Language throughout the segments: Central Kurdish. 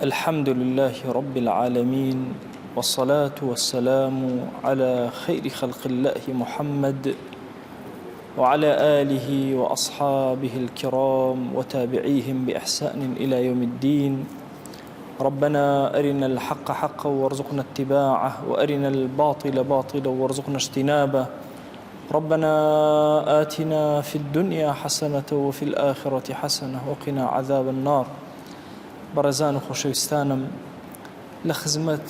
الحمد لله رب العالمین والصلاة والسلام على خير خلق الله محمد وعلى آله وأصحابه الكرام وتابعيهم بإحسان إلى يوم الدين ربنا أرنا الحق حقا وارزقنا اتباعه وأرنا الباطل باطلا وارزقنا اجتنابه ربنا آتنا في الدنيا حسنة وفي الآخرة حسنة وقنا عذاب النار بەڕێزان و خۆشەویستانم لە خزمەت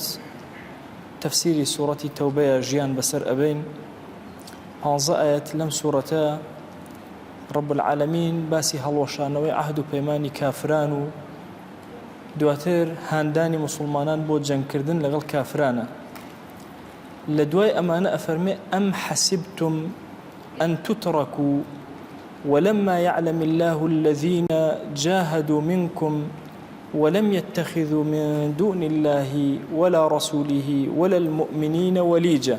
تەفسیری سوڕەتی تەوبەیە ژیان بەسەر ئەبەین پانزە ئایەت لەم سوڕەتە رب العالمین باسی هەڵوەشانەوەی عەهد و پەیمانی کافران و دواتر هاندانی موسڵمانان بۆ جەنگکردن لەگەڵ کافرانە لە دوای ئەمانە ئەفەرمێ ئەم حەسبتم أن تتركوا ولما يعلم الله الذين جاهدوا منكم ولم يتخذوا من دون الله ولا رسوله ولا المؤمنين وليجة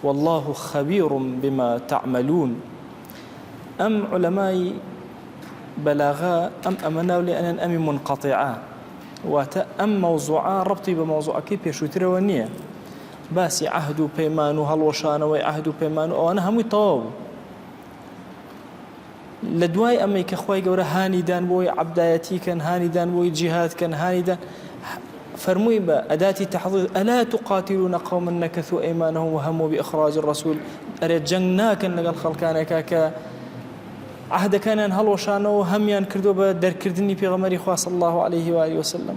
والله خبير بما تعملون ئەم عولەمای بەلاغە ئەم ئەمە ناو لێ ئەنێن ئەمی منقطعە واتە ئەم مەوزوعە ڕەبتی بە مەوزوعەکەی پێشووترەوە نییە باسی عەهد و پەیمان و هەڵوەشانەوەی عەهد و پەیمان و ئەوانە هەمووی تەواو بوو لە دوای ئەمەی کە خوای گەورە هانی دان بۆی عەبدایەتی کەن هانی دان بۆی جیهاد کەن هانی دان فەرمووی بە ئەداتی تەحضیر ئەلا تقاتلون قوما نكثوا أيمانهم وهموا بإخراج الرسول ئەرێ جەنگ ناکەن لەگەڵ خەڵکانێکا کە عهدەکانیان هەڵوەشانەوە هەمیان کردو بە دەرکردنی پێغەمبەری خوا صلی الله عليه و آله وسلم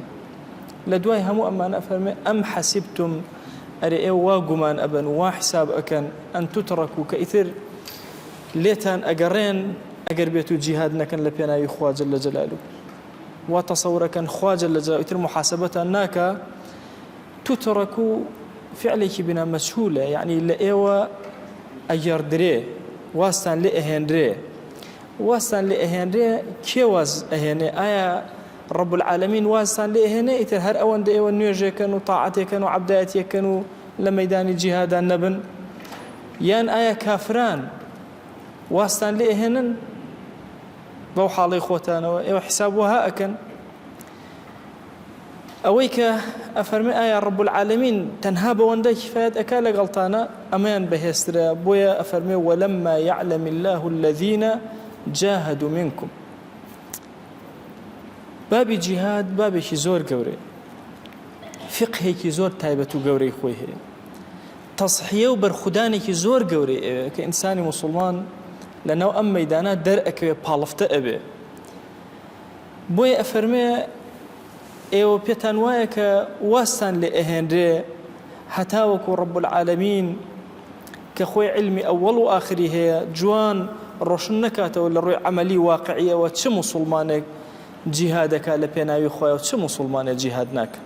لە دوای هەموو ئەمانە فەرمێ ئەم حەسبتم ئەرێ ئێوە وا گومان ئەبەن وا حساب ئەکەن ئەن تترکو کە ئیتر لێتان ئەگەڕێن ئەگەر بێتو جیهاد نەکەن لە پێناوی خوا جل جلالو وا تەسەورەکەن خوا جل جلالو ئیتر محاسبەتان ناکا تترکو فعلێکی بنا مەجهولە یعنی لە ئێوە ئەگەڕدرێ وازتان لێ ئەهێنرێ وازتان لێ ئەهێنرێ کێ واز ئەهێنێ ئایا رب العالمین وازتان لێ ئەهێنێ ئیتر هەر ئەوەندە ئێوە نوێژێکەن و تاعەتێکەن و عەبدایەتیەکەن و لە مەیدانی جیهادا نەبن یان ئایا کافران وازتان لێ ئەهێنن بەو حاڵەی خۆتانەوە ئێوە حیساب وەها ئەکەن ئەوەی کە ئەفەرمێ ئایا رب العالمین تەنها بەوەندە کیفایەت ئەکا لەگەڵتانە ئەمەیان بەهێزترە بۆیە ئەفەرمێ ولما يعلم الله الذين جاهدوا منكم بابی جیهاد بابێکی زۆر گەورەیە فقهێکی زۆر تایبەت و گەورەی خۆی هەیە تەزحیە و بەرخودانێکی زۆر گەورەی ئەوێ کە ئینسانی موسڵمان لەناو ئەم مەیدانە دەرئەکەوێ پاڵفتە ئەبێ بۆیە ئەفەرمێ ئێوە پێتان وایە کە وازتان لێ ئەهێنرێ هەتاوەکو رب العالمین کە خۆی عیلمی ئەوەڵ و ئاخری هەیە جوان ڕۆشن نەکاتەوە لە ڕووی عەمەلی واقعیەوە چ موسڵمانێک جیهادەکا لە پێناوی خوایە و چ موسڵمانێ جیهاد ناکا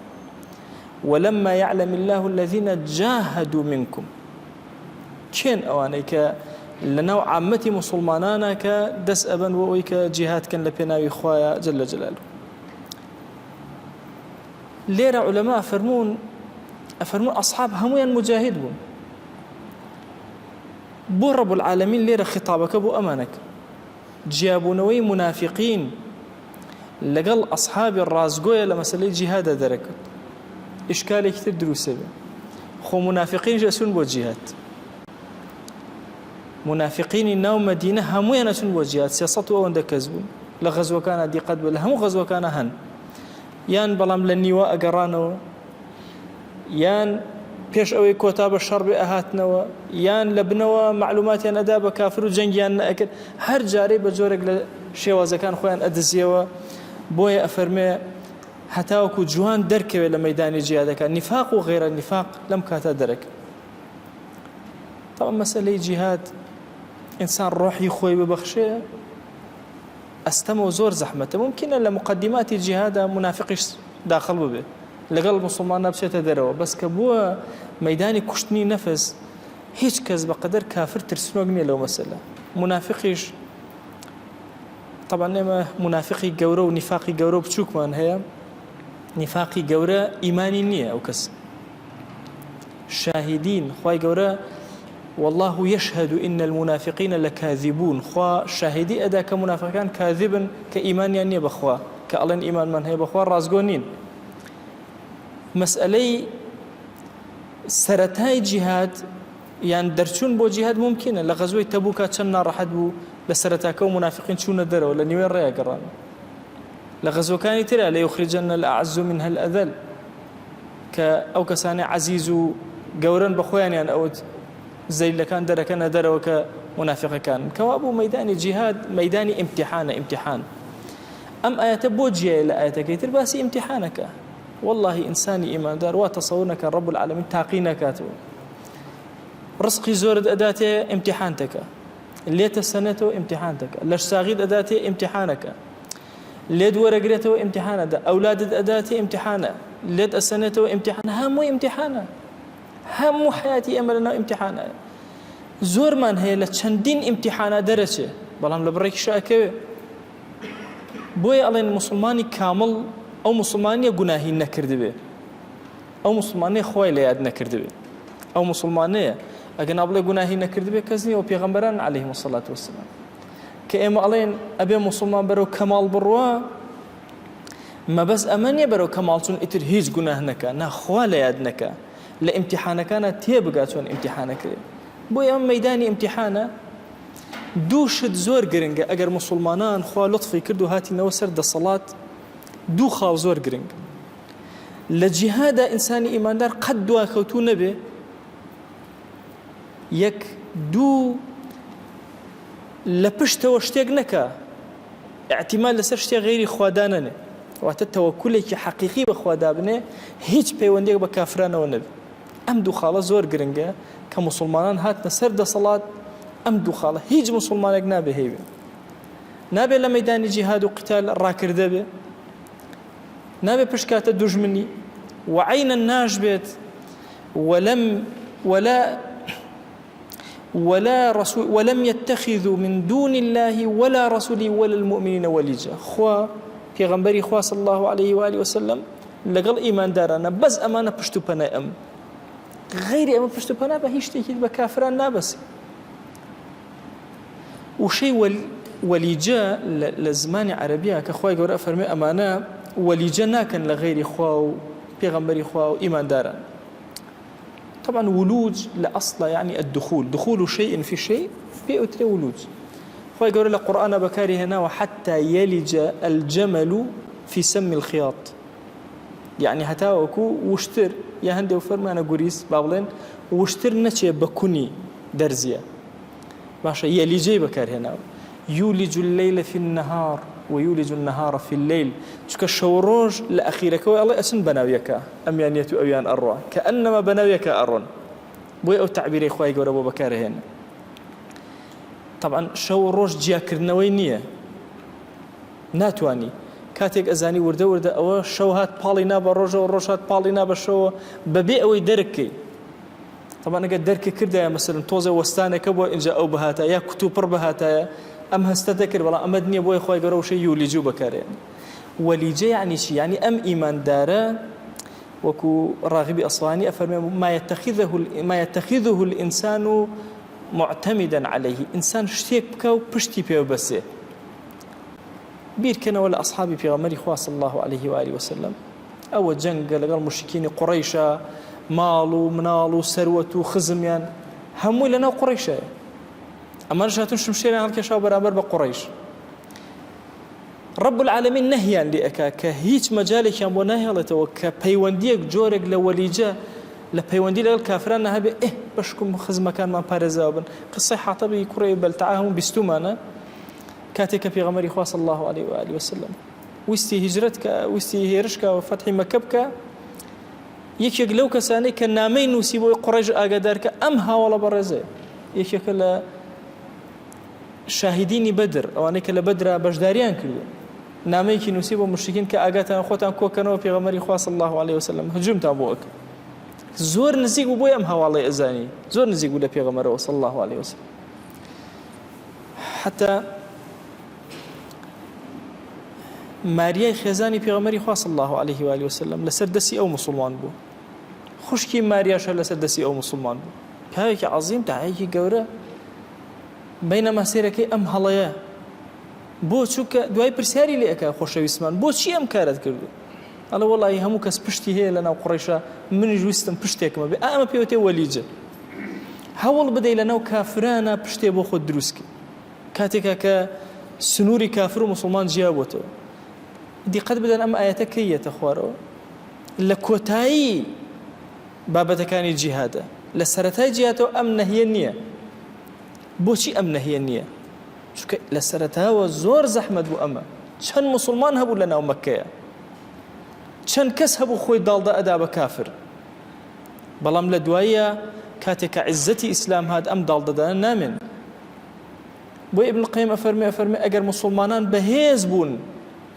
ولما يعلم الله الذين جاهدوا منكم کێن ئەوانەی کە لەناو عامەتی موسڵمانانە کە دەست ئەبەن بۆ ئەوەی کە جیهاد کەن لە پێناوی خوایە جل جلاله لێرە عولەما ئەفەرموون ئەفەرموون ئەصحاب هەموویان مجاهد بوون بۆ رب العالمین لێرە خیتابەکە بۆ ئەمانە کرد جیابوونەوەی منافقین لەگەڵ ئەصحابی ڕاستگۆیە لە مەسەلەی جیهادا دەرەکەوت ئیشکالێکی تر دروستە بێ خۆ منافقینیش ئەچوون بۆ جیهاد منافقینی ناو مەدینە هەمویان ئەچون بۆ جیهاد 300 و ئەوەندە کەس بوون لە غەزوەکانە دیقەت بە لە هەموو غەزوەکانە هەن یان بەڵام لە نیوە ئەگەڕانەوە یان پێش ئەوەی کۆتا بە شەڕ بێ ئەهاتنەوە یان لە بنەوە مەعلوماتیان ئەدا بە کافر و جەنگیان نەئەکرد هەر جارەی بە جۆرێک لە شێوازەکان خۆیان ئەدزیەوە بۆیە ئەفەرمێ هەتاوەکو جوان دەرکەوێت لە مەدانی جیادەکە نیفاق و غێرە نیفاق لەم کاتە دەرەک طبعا مەسەلەی جیهاد ئینسان ڕۆحی خۆی ببەخشێ ئەستەمە و زۆر زەحمەتە مومکینە لە موقەدیماتی جیهادا مونافقیش داخڵ ببێ لەگەڵ موسڵماندا بچێتە دەرەوە بەس کە بووە مەیدانی کوشتنی نەفس هیچ کەس بەقەدەر کافر ترسنۆک نییە لەو مەسەلە مونافقیش طبعا ئێمە مونافقی گەورە و نیفاقی گەورە و بچووکمان هەیە نیفاقی گەورە ئیمانی نییە ئەو کەس شاهدین خوای گەورە واللە یشهد ان المنافقین لکاذبون خوا شاهیدی ئەدا کە مونافقەکان کاذبن کە ئیمانیان نییە بەخوا کە ئەڵێن ئیمانمان هەیە بەخوا ڕاستگۆ نین. مەسئەلەی سەرەتای جیهاد یان دەرچوون بۆ جیهاد مومکینە لە غەزوەی تەبوکا چەند ناڕەحەت بوو لە سەرەتاکە و مونافقین چوونە دەرەوە لە نیوەی ڕێیا گەڕان لە غەزوەکانی ترا لەیخرجن الأعز منها الأذل کە ئەو کەسانەی عەزیز و گەورەن بە خۆیانیان ئەوت زەلیلەکان دەرەکەنە دەرەوە کە مونافقەکانن کەوابوو مەیدانی جیهاد مەیدانی ئیمتیحانە ئیمتیحان ئەم ئایەتە بۆ جیایە لە ئایەتەکەی تر باسی ئیمتیحانەکە واللهی ئینسانی ئیماندار وا تەسەور نەکە ڕب العالمین تاقی نەکاتەوە ڕزقی زۆرت ئەداتێ ئیمتیحانتەکە لێتە سەنێتەوە ئیمتیحانتەکە لەش ساغیت ئەداتێ ئیمتیحانەکە لێت وەرەگرێتەوە ئیمتیحانە دە ئەولادت ئەداتێ ئیمتیحانە لێت ئەسەنێتەوە ئیمتیحان هەموو ئیمتیحانە هەموو حیاتی ئێمە لەناو ئیمتیحانە زۆرمان هەیە لە چەندین ئیمتیحانە دەرەچێ بەڵام لە بڕێکیشا ئەکەوێ بۆیە ئەڵێن موسڵمانی کامڵ ئەو موسڵمانە گوناهی نەکردبێ ئەو موسڵمانەیە خوای لە یاد نەکردبێ ئەو موسڵمانەیە ئەگەر نابڵێ گوناهی نەکردبێ کەس نییە و پێغەمبەران عەلەیهم الصلاة والسلام کە ئێمە ئەڵێن ئەبێ موسڵمان بەرەو کەماڵ بڕوا مەبەست ئەمە نییە بەرەو کەماڵ چون ئیتر هیچ گوناه نەکا نا خوا لە یاد نەکا لە ئیمتیحانەکانە تێبگا چۆن ئیمتیحانەکرێ بۆیە ئەم مەیدانی ئیمتیحانە دوو شت زۆر گرنگە ئەگەر موسڵمانان خوا لوتفی کرد و هاتینەوە سەر دەسەڵات دوو خاڵ زۆر گرنگ لە جیهادا ئینسانی ئیماندار قەت دواکەوتوو نەبێ یەک دوو لە پشتەوە شتێک نەکا اعتماد لەسەر شتێک غەیری خوا دانەنێ واتە تەوەکولێکی حەقیقی بە خوا دابنێ هیچ پەیوەندیەک بە کافرانەوە نەبێ ئەم دوو خاڵە زۆر گرنگە کە موسڵمانان هاتنە سەر دەسەڵات ئەم دوو خاڵە هیچ موسڵمانێک نابێ هەیبێ نابێ لە مەدانی جیهاد و قتال ڕاکردە بێ نابێ پشکاتە دوژمنی وعینە ناش بێت ولم ولا ولا رسول ولم يتخذوا من دون الله ولا رسوله ولا المؤمنين وليجا خوا پێغەمبەری خوا صلی الله عليه وآله وسلم لەگەڵ ئیماندارانە بەس ئەمانە پشت و پەنای ئەم غەیری ئەمە پشت و پەنا بە هیچ شتێکی بە کافران نابەسی وشەی وەلیجە لە زمانی عەرەبیە کە خوای گەورە فەرمی ئەمانە وەلیجە ناکەن لە غەیری خوا و پێغەمبەری خوا و ئیمانداران طبعا ولوج لە ئەسڵە یعنی الدخول دخول شيء في شيء پێ ئوترێ ولوج خوای گەورە لە قورئانا بەکاری هێناوە حتى يلج الجمل في سم الخياط یعنی هەتاوەکو وشتر یا هەندێ و فەرمانە گوریس با بڵێن وشتر نەچێ بە کونی دەرزیە باشە یەلیجەی بەکارهێناوە يولج الليل في النهار ويولج النهار في الليل چونکە شەو ڕۆژ لە ئەخیرەکەوەی ئەڵێ ئەچن بەناو یەکا ئەمیان یەت و ئەویان ئەڕوا کە ئەنەما بەناو یەکا ئەڕۆن بۆیە ئەو تەعبیرەی خوای گەورە بۆ بەکارهێنێ طبعا شەو و ڕۆژ جیاکردنەوەی نییە ناتوانی کاتێک ئەزانی وردە وردە ئەوە شەو هات پاڵی نا بە ڕۆژەوە ڕۆژ هات پاڵی نا بە شەوە بەبێ ئەوەی دەرکەی طبعا ئەگەر دەرکە کردایە مەسەلەن تۆزێ وەستانێکە بووە ئینجا ئەو بهاتایە یا کوتوپڕ بهاتایە ئەم هەستە دەکرد بەڵام ئەمەت نییە بۆیە خوای گەورە وشەی یولیجو بەکارێنێ وەلیجە یعنی چی یعنی ئەم ئیماندارە وەکو ڕاغبی ئەسفەهانی ئەفەرمێ ما يتخذه ما يتخذه الإنسان معتمدا عليه ئینسان شتێک بکە و پشتی پێ ببەسێ بیرکەنەوە لە ئەصحابی پێغەمبەری خوا صلی الله عليه و آله وسلم ئەوە جەنگە لەگەڵ موشریکینی قوڕەیشا ماڵ و مناڵ و سەروەت و خزمیان هەمووی لەناو قوڕەیشایە ئەمانش هاتون شمشێریان هەڵکێشاوە بەرامبەر بە قوڕەیش رب العالمین نەهیان لێ ئەکا کە هیچ مەجالێکیان بۆ ناهێڵێتەوە کە پەیوەندیەک جۆرێک لە وەلیجە لە پەیوەندی لەگەڵ کافران نەهەبێ ئێ بەشکم خزمەکانمان پارێزاو بن قسەی حاتەبی کوڕی بەلتعا هەموو بیستومانە کاتێک کە پێغەمبەری خوا صلی الله علیه و آله وسلم ویستی هیجرەت کا ویستی هێرش کا و فەتحی مەکە بکا یەکێک لەو کەسانەی کە نامەی نووسی بۆی قوڕەیش ئاگادار کە ئەم هاوەڵە بەڕێزەیە یەکێکە لە شاهیدینی بەدر ئەوانەی کە لە بەدرا بەشداریان کردو نامەیەکی نووسی بۆ مشرکین کە ئاگاتان خۆتان کۆکەنەوە پێغەمبەری خوا صلی الله علیه وسلم هجومتان بۆ ئەکەن زۆر نزیک بوو بۆی ئەم هەواڵەی ئەزانی زۆر نزیک بوو لە پێغەمبەرەوە صلی الله علیه وسلم حتی ماریای خێزانی پێغەمبەری خوا صلی الله علیه و آله وسلم لەسەر دەستی ئەو موسڵمان بوو خوشکی ماریاش هەر لەسەر دەستی ئەو موسڵمان بوو پیاوێکی عەزیم داعیەکی گەورە بینەما سێرەکەی ئەم هەڵەیە بۆ چونکە دوای پرسیاری لێ ئەکا خۆشەویستمان بۆچی ئەم کارت کردو؟ ئەڵێ وەڵی هەموو کەس پشتی هەیە لە ناو قوڕیشە منیش ویستم پشتێکمە بێ ئەمە پێوتێ وەلیجە هەوڵ بدەی لە ناو کافرانە پشتێ بۆ خۆت دروستکە کاتێکا کە سنووری کافر و مسلمان جیا بۆتەوە دیقەت بدەن ئەم ئاەتە کەی یەتە خوارەوە لە کۆتایی بابەتەکانی جیهادە لە سەرەتای جیهاتەوە ئەم نەهیە نییە بۆچی ئەم نەهیە نییە چونکە لە سەرەتاوە زۆر زەحمەت بوو ئەمە چەند مسلمان هەبوو لە ناو مەکەیە چەند کەس هەبوو خۆی داڵدە ئەدا بە کافر بەڵام لە دواییە کاتێک کە عزەتی ئیسلام هات ئەم داڵدەدانە نامێن بۆ ابن قیم ئەفەرمێ ئەفەرمێ ئەگەر مسلمانان بەهێز بوون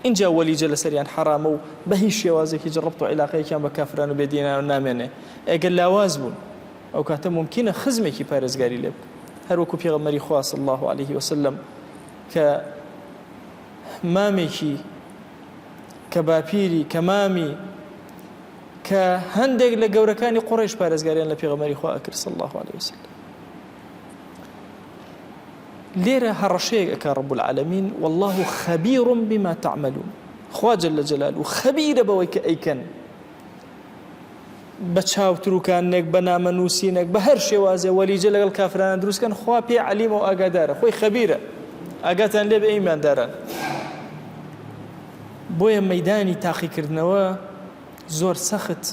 ئینجا وەلیجە لەسەریان حەرامە و بە هیچ شێوازێک هیچ ڕەبت و عیلاقەیەکیان بە کافران و بێدینان نامێنێ ئەگەر لاواز بوون ئەو کاتە مومکینە خزمێکی پارێزگاری لێ بکە هەر وەکو پێغەمبەری خوا صلی الله علیه وسلم کە مامێکی کە باپیری کە مامی کە هەندێک لە گەورەکانی قوڕیش پارێزگاریان لە پێغەمبەری خوا ئەکرد صلی الله علیه وسلم لێرە هەڕەشەیەک ئەکا رب العالمین والله خبیر بما تعملون خوا جل جلاله خەبیرە بەوەی کە ئەیکەن بە چاوتروکانێک بە نامە نووسینێک بە هەر شێوازێ وەلیجە لەگەڵ کافرانە دروستکەن خوا پێ عەلیمە و ئاگادارە خۆی خەبیرە ئاگاتان لێ بێ ئیمانداران بۆیە مەدانی تاقیکردنەوە زۆر سەخت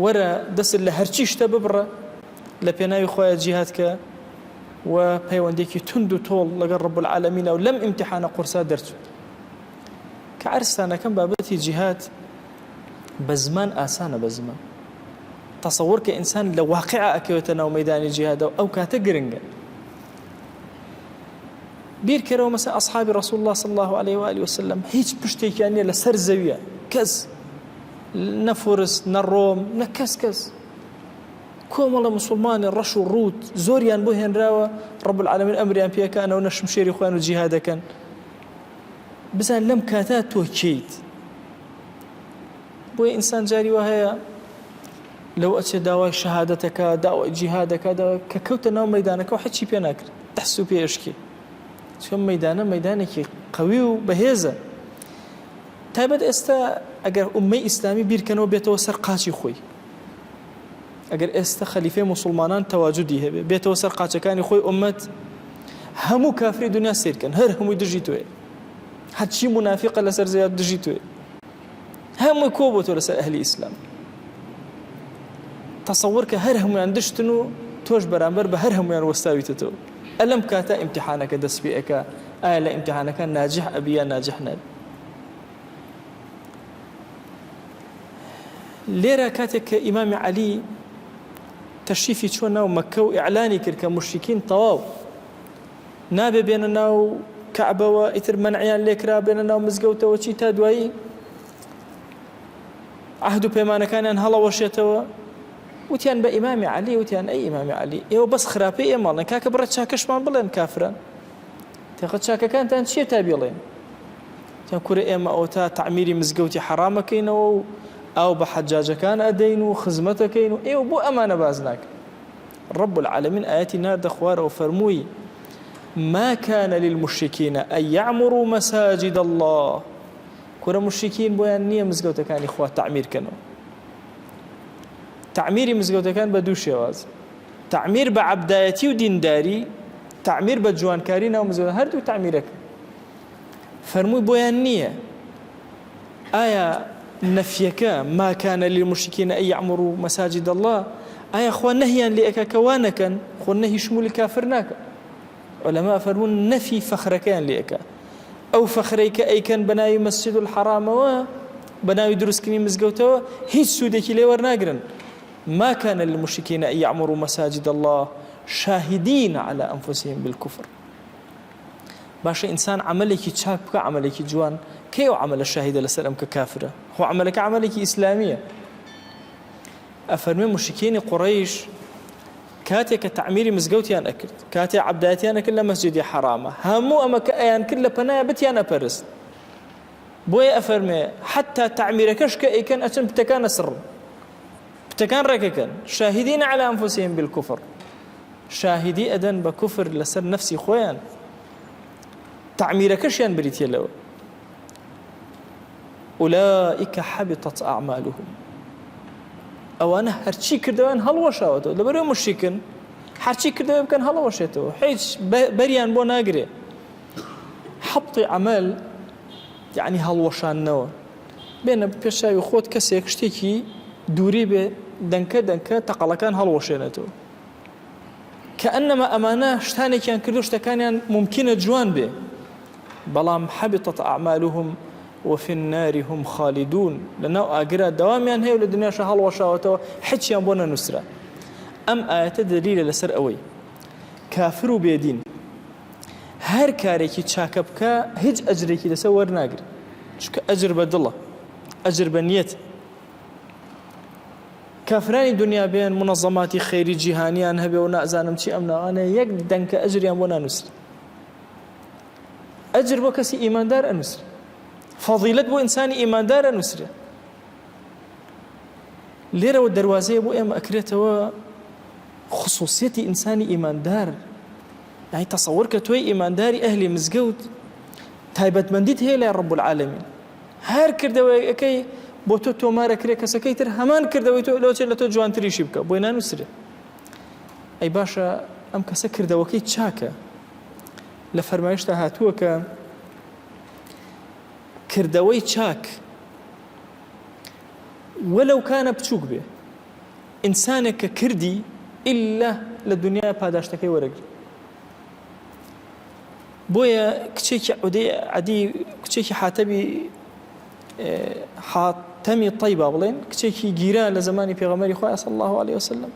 وەرە دەست لە هەرچی شتە ببڕە لە پێناوی خۆیان جیهاد کە و پەیوەندێکی توند و تۆڵ لەگەڵ ڕب العالمینە و لەم ئیمتحانە قورسا دەرچوو کە عەرزتان ئەکەم بابەتی جیهاد بە زمان ئاسانە بە زمان تەسەوەر کە ئینسان لە واقع ئەکەوێتە ناو مەدانی جیهادەوە ئەو کاتە گرنگە بیرکەرەوە مەسە ئەصحابی رسول الله صلی الله عليه وآله وسلم هیچ پشتێکیان نییە لەسەر زەویە کەس نە فورس نە ڕۆم نە کەس کەس کۆمەڵە مسلمانی ڕەش و ڕووت زۆریان بۆ هێنراوە رب العالمین ئەمریان پێکانەوە نە شمشێری خۆیان و جیهادەکەن بزان لەم کاتە تۆ کێیت بۆیە ئینسان جاری وا هەیە لەو ئەچێ داوای شەهادەتەکە داوای جیهادەکە کە کەوتە ناو مەدانەکە و حەچی پێ ناکرد دەست و پێشکی چۆن مەدانە مەدانێکی قوی و بەهێزە تایبەت ئێستا ئەگەر ئومەی ئیسلامی بیرکەنەوە بێتەوە سەر قاچی خۆی ئەگەر ئێستا خەلیفەی موسڵمانان تەواجودی هەبێ بێتەوە سەر قاچەکانی خۆی ئومەت هەموو کافری دنیا سیرکەن هەر هەمووی دژی تۆێ هەرچی منافقە لەسەر زیاد دژی تۆێ هەمووی کۆ بۆ تۆ لەسەر ئەهلی ئیسلام تەسەور کە هەر هەمویان دشتن و تۆش بەرامبەر بە هەر هەمویان وەستاویتەوە ئەلم کاتە ئیمتحانەکە دەست پێ ئەکا ئایا لە ئیمتحانەکە ناجح ئەبی یا ناجح نابی لێرە کاتێک کە ئیمامی عەلی تەشریفی چووە ناو مەککە و ئیعلانی کرد کە موشریکین تەواو نابێ بێنە ناو کەعبەوە ئیتر مەنعیان لێکرا بێنە ناو مزگەوتەوە چی تا دوایی عهد و پەیمانەکانیان هەڵەوەشێتەوە وتیان بە ئیمامی عەلی وتیان ئەی ئیمامی عەلی ئێوە بەس خراپەی ئێمەڵێن کاکە بڕێ چاکەشمان بڵێن کافران تێخە چاکەکانتان چییە تا بیڵێن جا کورە ئێمە ئەوەتا تەعمیری مزگەوتی حەڕام ئەکەینەوە و ئاو بە حەجاجەکان ئەدەین و خزمەت ئەکەین و ئێوە بۆ ئەمانە باس ناکەن رب العالمین ئایەتی ناردە خوارەوە فەرمووی ما كان للمشركين أن يعمروا مساجد الله کورە مشرکین بۆیان نییە مزگەوتەکانی خوا تەعمیر کەنەوە تەعمیری مزگەوتەکان بە دوو شێواز تەعمیر بە عەبدایەتی و دینداری تەعمیر بە جوانکاری ناو مزگەوت هەردوو تەعمیرەکە فەرمووی بۆیان نییە ئایا نەفیەکە ما كان للمشركين أن يعمروا مساجد الله ئایا خوا نەهیان لێ ئەکا کە وا نەکەن خۆ نەهی شمولی کافر ناکە علەما فەرموون نەفی فەخرەکەیان لێ ئەکا ئەو فەخرەی کە ئەیکەن بە ناوی مەسجد الحرامەوە بە ناوی دروستکردنی مزگەوتەوە هیچ سوودێکی لێ وەرناگرن ما كان للمشركين أن يعمروا مساجد الله شاهدين على أنفسهم بالكفر باشە ئینسان عەمەلێکی چاک بکە عەمەلێکی جوان کەی ئەو عەمەلە شاهیدە لەسەر ئەم کە کافرە خۆ عەمەلەکە عەمەلێکی ئیسلامیە ئەفەرمێ مشکینی قوڕەیش کاتێک کە تعمیری مزگەوتیان ئەکرد کاتێ عەبدایەتیان ئەکرد لە مەسجدی حەرامە هەموو ئەمە کە ئەیان کرد لە پەنایە بتیان ئەپەرست بۆیە ئەفەرمێ حتا تعمیرەکەش کە ئەیکەن ئەچن بتەکان ئەسڕن بتەکان ڕێکەکەن شاهدین على أنفسهم بالكفر شاهیدی ئەدەن بە کوفر لەسەر نەفسی خۆیان تەعمیرەکەشیان بریتیە لەوە. أولئک حبطت اعمالهم ئەوانە هەرچی کردەوەیان هەڵوەشاوەتەوە لەبەرەوە مشریکن هەرچی کردەوە بکەن هەڵەوەشێتەوە هیچ بەریان بۆ ناگرێ حەبتی عەمەل یعنی هەڵوەشاندنەوە بێنە پێش چاوی خۆت کەسێک شتێکی دووری بێ دەنکە دەنکە تەقەڵەکان هەڵوەشێنێتەوە کە ئەنەما ئەمانە شتانێکیان کردو شتەکانیان ممکنە جوان بێ بەڵام حبطت اعمالهم وفی النار هم خالدون لەناو ئاگرا دەوامیان هەیە و لە دنیاشا هەڵوەشاوەتەوە حچیان بۆ نەنووسرا ئەم ئایەتە دەلیلە لەسەر ئەوەی کافر و بێدین هەر کارێکی چاکە بکە هیچ ئەجرێکی لەسەر وەرناگرێت چونکە ئەجر بە دڵە ئەجر بە نیەت کافرانی دنیا بێن منەظەماتی خەیری جیهانیان هەبێ و نازانم چی ئەم ناوانە یەک دەنکە ئەجریان بۆ نانووسرێت ئەجر بۆ کەسی ئیماندار ئەنووسرێ فەزیلەت بۆ ئینسانی ئیماندار ئەنووسرێ لێرەوە دەروازەیە بۆ ئێمە ئەکرێتەوە خصوصیەتی ئینسانی ئیماندار یعنی تەسەوەر کە تۆی ئیمانداری ئەهلی مزگەوت تایبەتمەندیت هەیە لای ڕب العالمین هەر کردەوەیەکەی بۆ تۆ تۆمارەکرێ کەسەکەی تر هەمان کردەوەی تۆ لەوچێت لە تۆ جوانتریشی بکە بۆی نانووسرێ ئەی باشە ئەم کەسە کردەوەکەی چاکە لە فەرمایشتا هاتووە کە کردەوەی چاک وەلەو کانە بچووک بێ ئینسانێک کە کردی ئللا لە دنیا پاداشتەکەی وەرەگری بۆیە کچێکی عودەی عەدی کچێکی حاتەبی حاتەمی طیبا بڵێن کچێکی گیرا لە زمانی پێغەمبەری خوا صلی الله علیه وسلم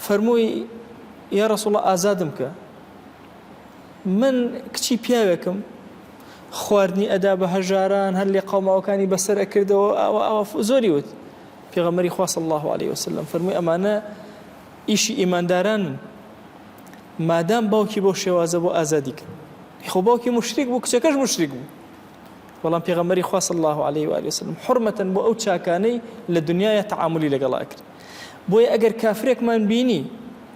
فەرمووی یا رسول الله ئازادم کە من کچی پیاوێکم خواردنی ئەدا بە هەژاران هەر لێ قەوماوەکانی بەسەر ئەکردەوە ئەوە ئەوە زۆری وت پێغەمبەری خوا صلی الله علیه وسلم فەرمووی ئەمانە ئیشی ئیماندارانن مادام باوکی بەو شێوازە بۆ ئازادی کرد خۆ باوکی مشریک بوو کچەکەش مشریک بوو بەڵام پێغەمبەری خوا صلی الله علیه و آله وسلم حرمەتەن بۆ ئەو چاکانەی لە دنیاە تعاملی لەگەڵ ئەکرد بۆیە ئەگەر کافرێکمان بینی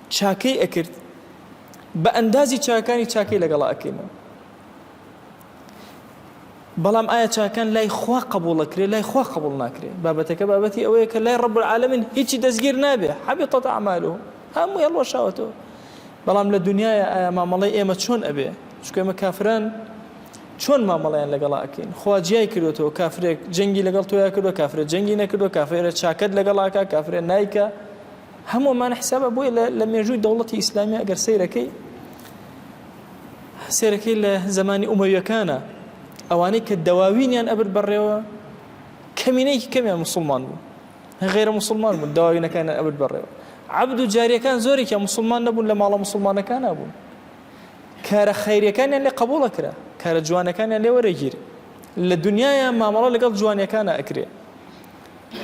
چاکەی ئەکرد بە ئەندازی چاکانی چاکەی لەگەڵ ئەکەینەوە بەڵام ئایا چاکان لای خوا قبوڵ ئەکرێ؟ لای خوا قبوڵ ناکرێ. بابەتەکە بابەتی ئەوەیە کە لای رب العالمین هیچی دەستگیر نابێ، حبطت اعمالهم، هەمووی هەڵوەشاوەتەوە. بەڵام لە دنیایا ئایا مامەڵەی ئێمە چۆن ئەبێ؟ چونکە ئێمە کافران چۆن مامەڵەیان لەگەڵا ئەکەین؟ خوا جیای کردوێتەوە کافرێک جەنگی لەگەڵ تۆیا کردووە، کافرێک جەنگی نەکردووە، کافرێک چاکەت لەگەڵ ئەکا، کافرێک نایکا. هەموومان حسابە بۆیە لە مێژووی دەوڵەتی ئیسلامی ئەگەر سەیرەکەی سێرەکەی لە زەمانی ئومەویەکانە ئەوانەی کە دەواوینیان ئەبرد بەڕێوە کەمینەیەکی کەمیان مسلمان بوو غێرە مسلمان بوون دەواوینەکانیان ئەبرد بەڕێوە عەبد و جاریەکان زۆرێکیان مسلمان نەبوون لە ماڵە مسلمانەکانە بوون کارە خەیریەکانیان لێ قبوڵە کرا کارە جوانەکانیان لێ وەرەگیر لە دنیاە مامەڵە لەگەڵ جوانیەکانە ئەکرێ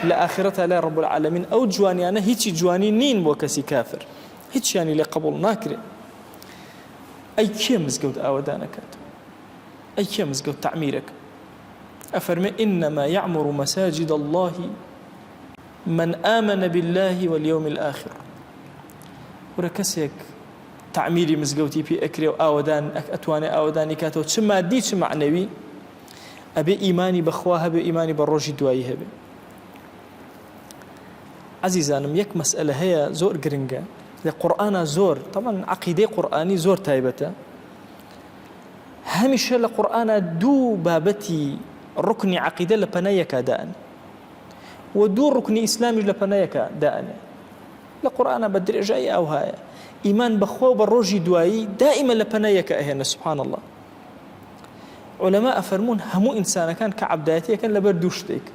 لە ئاخرەتا لای رب العالمین ئەو جوانیانە هیچی جوانی نین بۆ کەسی کافر هیچیانی لێ قبوڵ ناکرێ ئەی کێ مزگەوت ئاوەدان ئەکاتەوە؟ ئەی کێ مزگەوت تەعمیر ئەکا؟ ئەفەرمێ انما یعمر مساجد الله من آمن بالله واليوم الآخر ورە کەسێک تعمیری مزگەوتی پێ ئەکرێ و ئاوەدان ئەتوانێ ئاوەدانی کاتەوە چ مادی چ معنەوی ئەبێ ئیمانی بەخوا هەبێ ئیمانی بە ڕۆژی دوایی هەبێ عەزیزانم یەک مەسئەلە هەیە زۆر گرنگە لە قورئانا زۆر تەبعەن عەقیدەی قورئانی زۆر تایبەتە هەمیشە لە قورئانا دوو بابەتی ڕکنی عەقیدە لە پەنای یەکا دائەنێ و دوو ڕکنی ئیسلامیش لە پەنای یەکا دائەنێ لە قورئانا بە درێژایی ئاوهایە ئیمان بەخوا و بە ڕۆژی دوایی دائیمە لە پەنای یەکە ئەهێنە سبحان الله علەما ئەفەرموون هەموو ئینسانەکان کە عەبدایەتیەکەن لەبەر دوو شتێک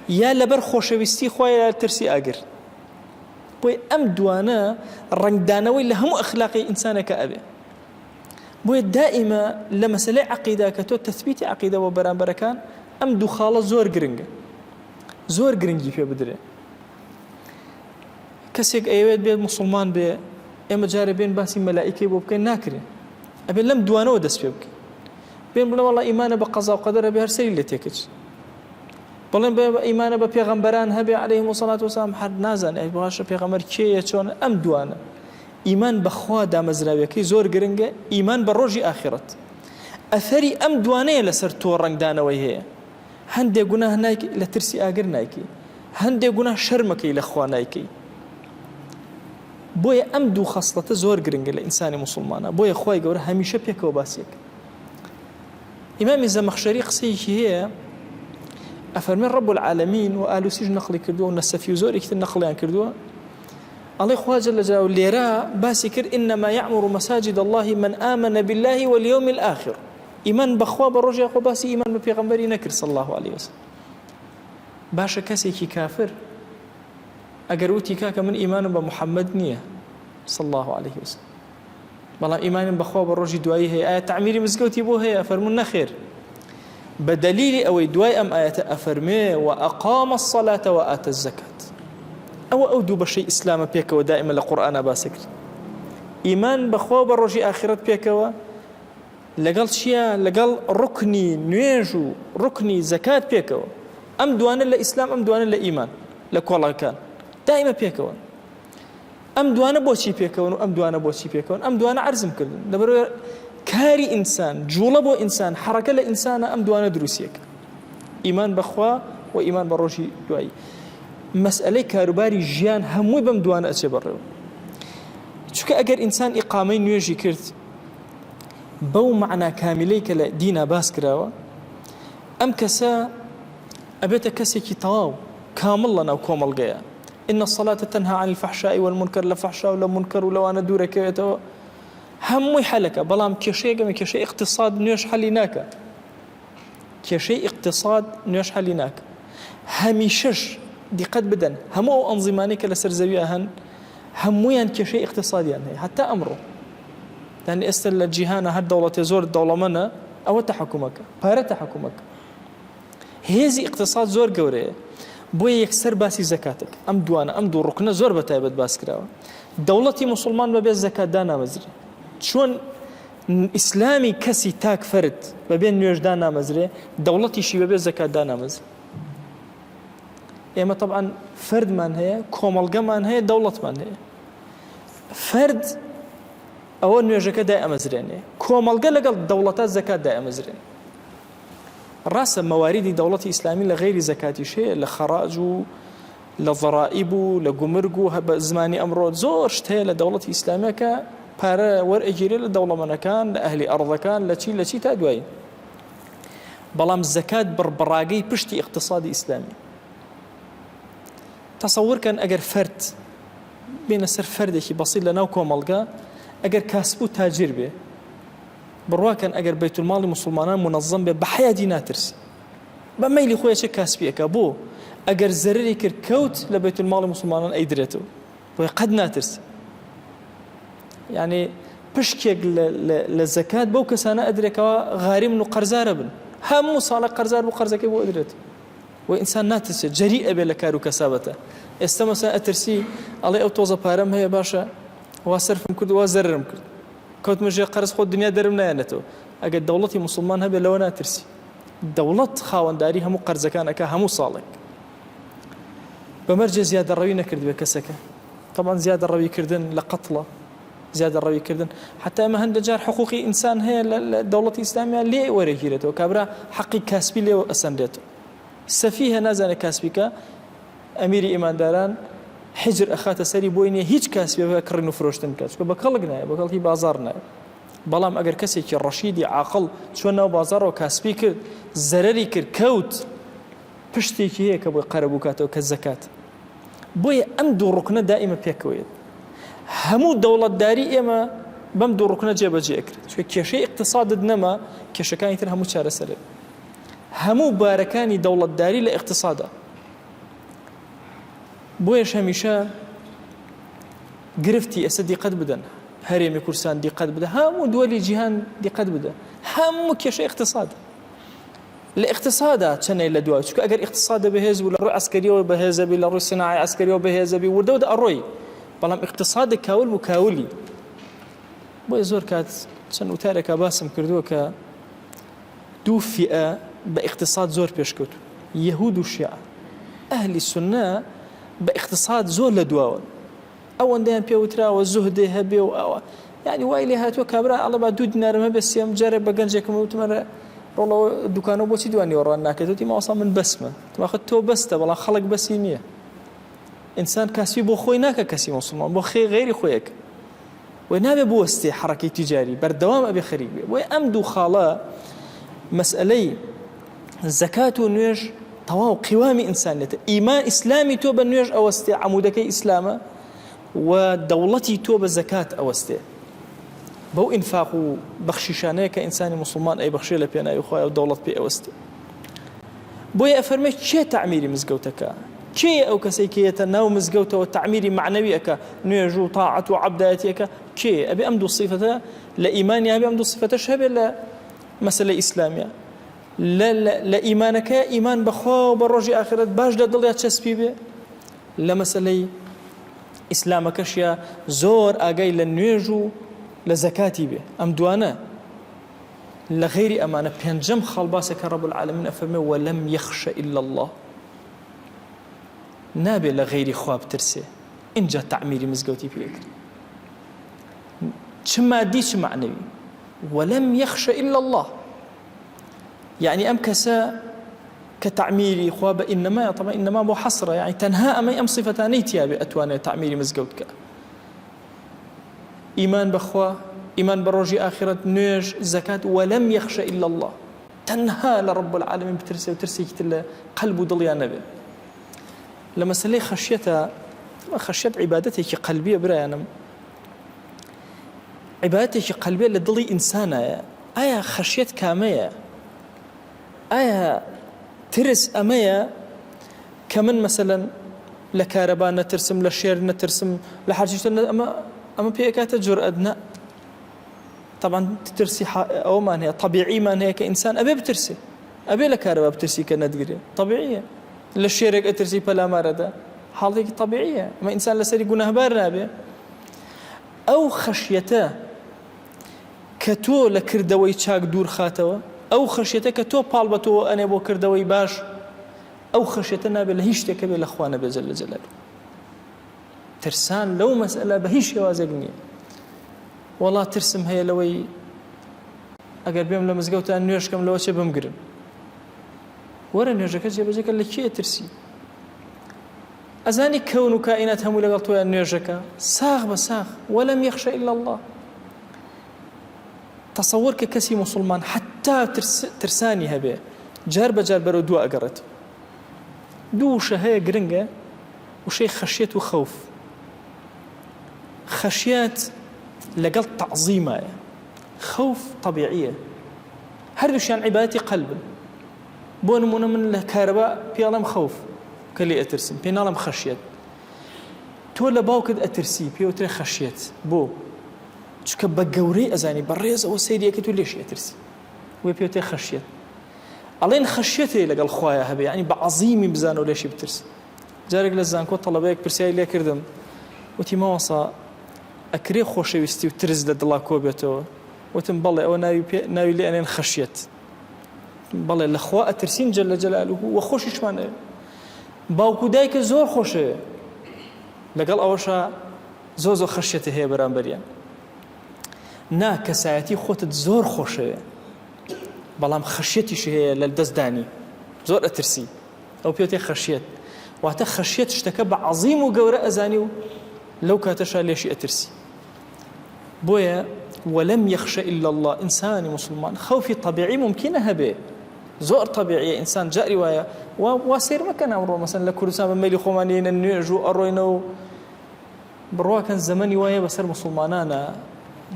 یا لەبەر خۆشەویستی خوا یا ترسی ئاگر بۆیە ئەم دوانە ڕەنگدانەوەی لە هەموو ئەخلاقی ئینسانەکە ئەبێ بۆیە دائیمە لە مەسلەی عقیدا کە تۆ تەثبیتی عقیدە بۆ بەرامبەرەکان ئەم دوو خاڵە زۆر گرنگە زۆر گرنگی پێ بدرێ کەسێک ئەیەوێت بێت مسلمان بێ ئێمە جارێ بێن باسی مەلائیکەی بۆ بکەین ناکرێ ئەبێت لەم دوانەوە دەست پێ بکەین بێن بڵێ وەڵا ئیمانە بە قەزا و قەدەر ئەبێ هەر سەری لێ تێکچ بڵێن بە ئیمانە بە پێغەمبەران هەبێ عەلەیهم وسەلات وسلام هەر نازانێ ئەی باشە پێغەمبەر کێیە چۆن ئەم دوانە ئیمان بەخوا دامەزراویەکەی زۆر گرنگە ئیمان بە ڕۆژی ئاخرەت ئەثەری ئەم دوانەیە لەسەر تۆ ڕەنگدانەوەی هەیە. هەندێک گوناه نایکەی لە ترسی ئاگر نایکەی. هەندێک گوناه شەرمەکەی لە خوا نایکەی. بۆیە ئەم دوو خەسڵەتە زۆر گرنگە لە ئینسانی موسڵمانە بۆیە خوای گەورە هەمیشە پێکەوە باسیەکە. ئیمامی زەمەخشەری قسەیەکی هەیە ئەفەرمێ رب العالمین و ئالوسیش نەقلی کردووە و نەسەفی و زۆرێکی تر نەقلیان کردووە ئەڵێ خوا جل جلاله لێرە باسی کرد إنما يعمر مساجد الله من آمن بالله واليوم الآخر ئیمان بەخوا بە ڕۆژی خۆ باسی ئیمان بە پێغەمبەری نەکرد صلی الله عليه وسلم باشە کەسێکی کافر ئەگەر وتی کاکە من ئیمانم بە محەممەد نییە صلی الله عليه وسلم بەڵام ئیمانم بەخوا بە ڕۆژی دوایی هەیە ئایا تەعمیری مزگەوتی بۆ هەیە فەرموون نەخێر بە دەلیلی ئەوەی دوای ئەم ئایەتە ئەفەرمێ وأقام الصلاة وآتى الزكاة ئەوە ئەو دوو بەشەی ئیسلامە پێکەوە دائما لە قورئانا باسەکرد ئیمان بەخوا و بە ڕۆژی ئاخرەت پێکەوە لەگەڵ چییە لەگەڵ ڕکنی نوێژ و ڕکنی زەکات پێکەوە ئەم دوانە لە ئیسلام ئەم دوانە لە ئیمان لە کۆڵەکان دائما پێکەوە ئەم دوانە بۆچی پێکەوەن و ئەم دوانە بۆچی پێکەوەن؟ ئەم دوانە عەرزم کردن لەبەرئەوەی کاری ئینسان، جوڵە بۆ ئینسان، حەڕەکە لە ئینسانە ئەم دوانە دروستیەکە. ئیمان بەخوا و ئیمان بە ڕۆژی دوایی. مەسئەلەی کاروباری ژیان هەمووی بەم دوانە ئەچێ بەڕێوە. چونکە ئەگەر ئینسان ئیقامەی نوێژی کرد بەو مەعنا کامیلەی کە لە دینا باس کراوە ئەم کەسە ئەبێتە کەسێکی تەواو کامڵ لەناو کۆمەڵگەیە ان الصلاة تنهی عن الفحشاء والمنکر لە فەحشا و لە مونکەر و لەوانە دوورەکەوێتەوە هەمووی حەلەکە بەڵام کێشەیەک ئەمە کێشەی ئیقتصاد نوێژ حەلی ناکە کێشەی ئیقتصاد نوێژ حەلی ناکە هەمیشەش دیقەت بدەن هەموو ئەو ئەنزیمانەی کە لەسەر زەویە هەن هەمویان کێشەی ئیقتصادیان هەیە هەتا ئەمڕۆ یان ئێستا لە جیهانە هەر دەوڵەتێ زۆر دەوڵەمەنە ئەوە تەحکومەکە پارە تەحکومەکە هێزی ئیقتساد زۆر گەورەیە بۆیە یەکسەر باسی زەکاتێک ئەم دوانە ئەم دوو ڕوکنە زۆر بە تایبەت باس کراوە دەوڵەتی موسڵمان بەبێ زەکات دانامەزرێ چۆن ئیسلامی کەسی تاک فەرد بەبێ نوێژ دانامەزرێ دەوڵەتیشی بەبێ زەکات دانامەزرێ ئێمە طبعا فەردمان هەیە کۆمەڵگەمان هەیە دەوڵەتمان هەیە فەرد ئەوە نوێژەکە دای ئەمەزرێنێ کۆمەڵگە لەگەڵ دەوڵەتە زەکات دای ئەمەزرێن ڕاستە مەواریدی دەوڵەتی ئیسلامی لە غەیری زەکاتیش هەیە لە خەڕاج و لە ضرائب و لە گومرگ و بە زمانی ئەمڕۆ زۆر شت هەیە لە دەوڵەتی ئیسلامیە کە پارە وەرئەگیرێ لە دەوڵەمەنەکان لە ئەهلی ئەڕضەکان لە چی لە چی تا دوایی بەڵام زەکات بڕبڕاگەی پشتی ئیقتصادی ئیسلامی تەسەور کەن ئەگەر فەرد بێنە سەر فەردێکی بەسیط لە ناو کۆمەڵگە ئەگەر کاسب و تاجر بێ بڕوا کەن ئەگەر بەیتولماڵی موسڵمانان مونەزەم بێ بە حەیاتی ناترسی بە مەیلی خۆی ئەچێ کاسپی ئەکا بۆ ئەگەر زەرەری کرد کەوت لە بەیتولماڵی موسڵمانان ئەیدرێتەوە بۆیە قەت ناترسی یعنی پشکێک لە زەکات بەو کەسانە ئەدرێکەوە غاریمن و قەرزارە بن هەموو ساڵە قەرزار بوو قەرزەکەی بۆ ئەدرێت و ئینسان ناترسێت جەری ئەبێ لە کار و کەسابەتە ئێستا مەسەن ئەترسی ئەڵێ ئەو تۆزە پارەم هەیە باشە وا سەرفم کرد وا زەررم کرد کەوتمە ژێر قەرز خۆ دنیا دەرم نایەنێتەوە ئەگەر دەوڵەتی موسڵمان هەبێ لەوە ناترسی دەوڵەت خاوەنداری هەموو قەرزەکان ئەکا هەموو ساڵێک بە مەرجێ زیادەڕەوی نەکردبێ کەسەکە طبعا زیادەڕەوی کردن لە قەتڵە زیادەڕەوی کردن حتا ئەمە هەندە جار حقوقی ئینسان هەیە لە دەوڵەتی ئیسلامیان لێ وەرەگیرێتەوە کابرا حەقی کاسبی لێ ئەسەندێتەوە سەفیهە نازانێت کاسبیکە ئەمیری ئیمانداران حیجر ئەخاتە سەری بۆی نیە هیچ کاسبێ بە کڕین و فرۆشتن بکات چونکە بە کەڵک نایە بە کەڵکی بازاڕ نایە بەڵام ئەگەر کەسێکی ڕەشیدی عاقڵ چوە ناو بازاڕەوە کاسبی کرد زەرەری کرد کەوت پشتێکی هەیە کە بۆی قەرەبوو کاتەوە کە زەکات بۆیە ئەم دوو ڕوکنە دائیمە پێکەوەیەت هەموو دەوڵەتداری ئێمە بەم دوو ڕوکنە جێبەجێ ئەکرێت چونکە کێشەی ئیقتسادت نەما کێشەکانی تر هەموو چارەسەرێ هەموو بارەکانی دەوڵەتداری لە ئیقتسادە بۆیەش هەمیشە گرفتی ئێستا دیقەت بدەن هەرێمی کوردستان دیقەت بدە هەموو دووەلی جیهان دیقەت بدە هەموو کێشە اقتصاد لە اقتصادا چەنێ لە دوای چونکە ئەگەر اقتصاد بەهێز بوو لە ڕووی عسکەریەوە بەهێزەبی لە ڕووی سناعی عسکەریەوە بەهێزەبی وردەوە ئەڕۆی بەڵام اقتصاد کاول بوو کاولی بۆیە زۆر کات چەند وتارێکا باسم کردووە کە دوو فیئە بە ئیقتساد زۆر پێشکەوتوون، یەهود و شیعە. ئەهلی سوننە بە ئیقتساد زۆر لە دواوەن. ئەوەندەیان پێ وتراوە زوهدێ هەبێ و ئەوە. یانی وای لێ هاتووە کابرا ئەڵێ با دوو دینارم هەبێ سێم جارێ بە گەنجێکم وتم ئەرێ. ڕۆڵەوە دوکانەوە بۆچی دوان نیوەڕان ناکەێت وتی مامۆستا من بەسمە تماخە تۆ بەستە بەڵام خەڵک بەسی نییە ئینسان کاسبی بۆ خۆی ناکە کەسی موسڵمان بۆ خێ غەیری خۆیەک و نابێ بوەستێ حەڕەکەی تیجاری بەردەوام ئەبێ خەریک بێ بۆیە ئەم دوو خاڵە مەسئلەی زەکات و نوێژ تەواو قیوامی ئینسانێتە ئیمان ئیسلامی تۆ بە نوێژ ئەوەستێ عەمودەکەی ئیسلامە و دەوڵەتی تۆ بە زەکات ئەوەستێ بەو ئینفاق و بەخشیشانەیە کە ئینسانی موسڵمان ئەیبەخشێ لە پێناوی خوایە و دەوڵەت پێ ئەوەستێ بۆیە ئەفەرمێ کێ تەعمیری مزگەوتەکە؟ کێیە ئەو کەسەی کە یەتە ناو مزگەوتەوە تەعمیری مەعنەوی ئەکا نوێژ و تاعەت و عەبدایەتی ئەکا کێیە؟ ئەبێ ئەم دوو سیفەتە لە ئیمانیا هەبێ ئەم دوو سیفەتەش هەبێ لە مەسەلەی ئیسلامیا لە لە ئیمانەکەیا ئیمان بە خوا و بە ڕۆژی ئاخرەت باش لە دڵیا چەسپی بێ لە مەسەلەی ئیسلامەکەشیا زۆر ئاگای لە نوێژ و لە زەکاتی بێ ئەم دوانە لە غەیری ئەمانە پێنجەم خاڵ باسە کە رب العالمین ئەفەرمێ ولم یخش الا اللە نابێ لە غەیری خوا بترسێ ئینجا تەعمیری مزگەوتی پێ ئەکرێ چ مادی چ مەعنەوی ولم یخش الا اللە یعنی ئەم کەسە کە تەعمیری خوا بە ئینەما طبعا ئینەما بۆ حەسرە یعنی تەنها ئەمەی ئەم صفەتانەی تیابێ ئەتوانێت تەعمیری مزگەوت کە ئیمان بە خوا، ئیمان بە ڕۆژی ئاخیرەت، نوێژ، زەکات، ولم یخش الا اللە، تەنها لە رب العالمین بترسێ و ترسێکی تر لە قەلب و دڵیا نەبێ. لە مەسەلەی خەشیەتە، خەشیەت عیبادەتێکی قەلبیە برایانم، عیبادەتێکی قەلبیە لە دڵی ئینسانایە. ئایا خەشیەت کامەیە؟ ئایا ترس ئەمەیە کە من مەسەلەن لە کارەبا نەترسم لە شێر نەترسم لە هەرچی شتە ئەمە ئەمە پێ ئەکاتە جورئەت نە طبعا ترسی ئەومان هەیە طبیعیمان هەیە کە ئینسان ئەبێ بترسێ ئەبێ لە کارەبا بترسی کە نەتگرێ طبیعیە لە شێرێک ئەترسی پەلامارەدا حاڵێکی طبیعیە ئەمە ئینسان لەسەری گوناهبار نابێ ئەو خەشیەتە کە تۆ لە کردەوەی چاک دوور خاتەوە ئەو خەشیەتە کە تۆ پاڵ بە تۆ ئەنێ بۆ کردەوەی باش ئەو خەشیەتە نابێت لە هیچ شتێک هەبێت لە خوا نەبێت جل جلاله. ترسان لەو مەسئلە بە هیچ شێوازێک نییە. وەڵا ترسم هەیە لەوەی ئەگەر بێم لە مزگەوتان نوێژکەم لەوە چێ بمگرن. وەرە نوێژەکە جێبەجێکە لە کێ ترسی؟ ئەزانی کەون و کائینات هەموو لەگەڵ تۆیان نوێژەکە ساغ بە ساغ وەلم یەخشە إلا الله تەسەوەر کە کەسی موسڵمان حەتتا ترسانی هەبێ جار بە جار بەرەو دوا ئەگەڕێت. دوو وشە هەیە گرنگە وشەی خەشیەت و خەوف. خەشیەت لەگەڵ تەعزیمایە خەوف تەبیعیە هەردووشیان عیبادەتی قەلبن. بۆ نمونە من لە کارەبا پێڵێم خەوف کە لێ ئەترسم پێ ناڵێم خەشیەت. تۆ لە باوکت ئەترسی پێوترێ خەشیەت بۆ؟ چونکە بە گەورەی ئەزانی بە ڕێزەوە سەیری ئەکەیت و لێشی ئەترسی وێ پێ تێ خەشیەت ئەڵێن خەشیەتێ لەگەڵ خوایە هەبێ یعنی بە عەزیمی بزانە و لێشی بترس جارێک لە زانکۆ تەڵەبەیەک پرسیاری لێ کردم وتی مامۆستا ئەکرێ خۆشەویستی و ترس لە دڵا کۆ بێتەوە وتم بەڵێ ئەوە ناوی پێ ناوی لێ ئەنێن خەشیەت بەڵێ لە خوا ئەترسین جل جلاله و خۆشیشمان ئەوێ باوک و دایکە زۆر خۆشەوێ لەگەڵ ئەوەشا زۆر زۆر خەشیەتت هەیە بەرامبەریان نا کەسایەتی خۆتت زۆر خۆشەوێ بەڵام خەشیەتیش هەیە لە دەستدانی زۆر ئەترسی ئەو پێتێ خەشیەت واتە خەشیەت شتەکە بە عەزیم و گەورە ئەزانی و لەو کاتەشا لێشی ئەترسی بۆیە ولم يخش إلا الله ئینسانی مسلمان خەوفی طبیعی ممکنە هەبێ زۆر طبیعیە ئینسان جاری وایە وا سەیر مەکەن ئەمڕۆ مەسەن لە کوردستان بە مەیلی خۆمان یێنە نوێژ و ئەڕۆینەوە بڕواکەن زەمەنی وایە بەسەر موسڵمانانا